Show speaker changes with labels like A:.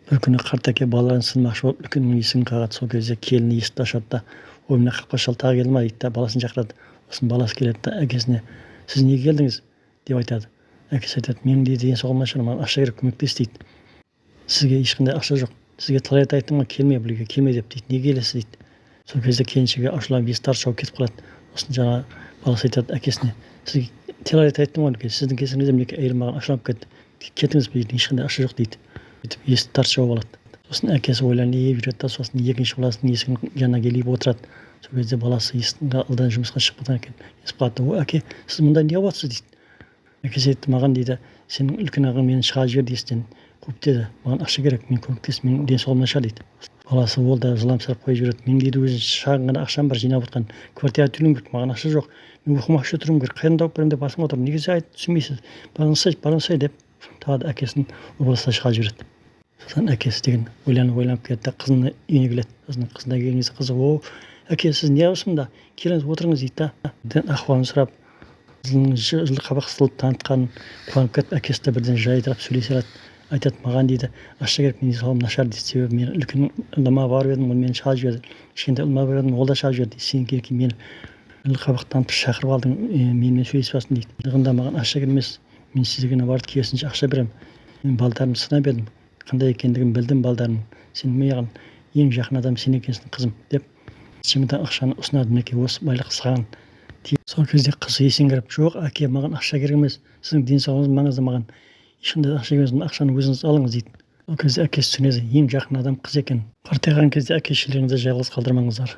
A: Бір күні қарт әке балаларын сынамақшы болып үлкеннің есігін қағады. Сол кезде келіні есікті ашады да: «Ой, мына қақпа шал тағы келді ма?» – дейді да, баласын шақырады. Сосын баласы келеді да, әкесіне: «Сіз неге келдіңіз?» – деп айтады. Әкесі айтады: «Менің, – дейді, – денсаулығым нашар, маған ақша керек, көмектес», – дейді. «Сізге ешқандай ақша жоқ, сізге талай рет айттым ғой, келме, бұл үйге келме деп», – дейді. «Неге келесіз?» – дейді. Сол кезде келіншегі ашуланып, есікті тарс жауып кетіп қалады. Сосын жаңағы баласы айтады әкесіне: «Сізге талай рет айттым ғой, сіздің кесіріңізден мінекей әйелім маған ашуланып кетті, кетіңіз, бұл жерде ешқандай ақша жоқ», – дейді. Сөйтіп есікті тарс жауып алады. Сосын әкесі ойланып жүреді да, сосын екінші баласының есігінің жанына келіп отырады. Сол кезде баласы есіктің алдынан жұмысқа шығып кеткен екен. Естіп қалады: «О, әке, сіз мұнда не қылып жатсыз?» – дейді. Әкесі айтты: «Маған, – дейді, – сенің үлкен ағаң мені шығарып жіберді, есіктен қуып деді, маған ақша керек, мен көмектес, менің денсаулығым нашар», – дейді. Баласы ол да жыламсырап қойып жібереді: «Менің, – дейді, – өзім шағын ғана ақшам бар жинап отқан, квартира төлеуім керек, маған ақша жоқ, мен оқуыма ақша төлеуім керек, қайдан тауып беремін деп басым қатырып, неге сіз айтып түсінбейсіз, барыңызшы, барыңызшы», – деп тағы да әкесін ол шығарып жібереді. Сосын әкесі деген ойланып ойланып келеді да, қызының үйіне келеді. Сосын қызына келген кезде қызы: «О, әке, сіз не қылыпсыз мында? Келіңіз, отырыңыз», – дейді да, ахуалын сұрап, қызының жылы қабақ сылып танытқанын қуанып кетіп, әкесі де бірден жайдырап сөйлесе алады. Айтады: «Маған, – дейді, – ақша керек, менің денсаулығым нашар», – дейді. «Себебі мен үлкен ұлыма барып едім, ол мені шығарып жіберді, кішкентай ұлыма барып едім, ол да шығарып жіберді. Сен келіп мені жылы қабақ танытып шақырып алдың, менімен сөйлесіп жатырсың», – дейді. «Шындығында маған ақша керек емес, мен сізге наоборот керісінше ақша беремін. Мен балдарымды сынап едім, қандай екендігін білдім балдарымның. Сен маған ең жақын адам сен екенсің, қызым», – деп чемодан ақшаны ұсынады: «Мінекей, осы байлық саған». Сол кезде қызы есеңгіреп: «Жоқ, әке, маған ақша керек емес, сіздің денсаулығыңыз маңызды, маған ешқандай ақша керек емес, ақшаны өзіңіз алыңыз», – дейді. Сол кезде әкесі түсінеді, ең жақын адам қыз екен. Қартайған кезде әке шешелеріңізді жалғыз қалдырмаңыздар.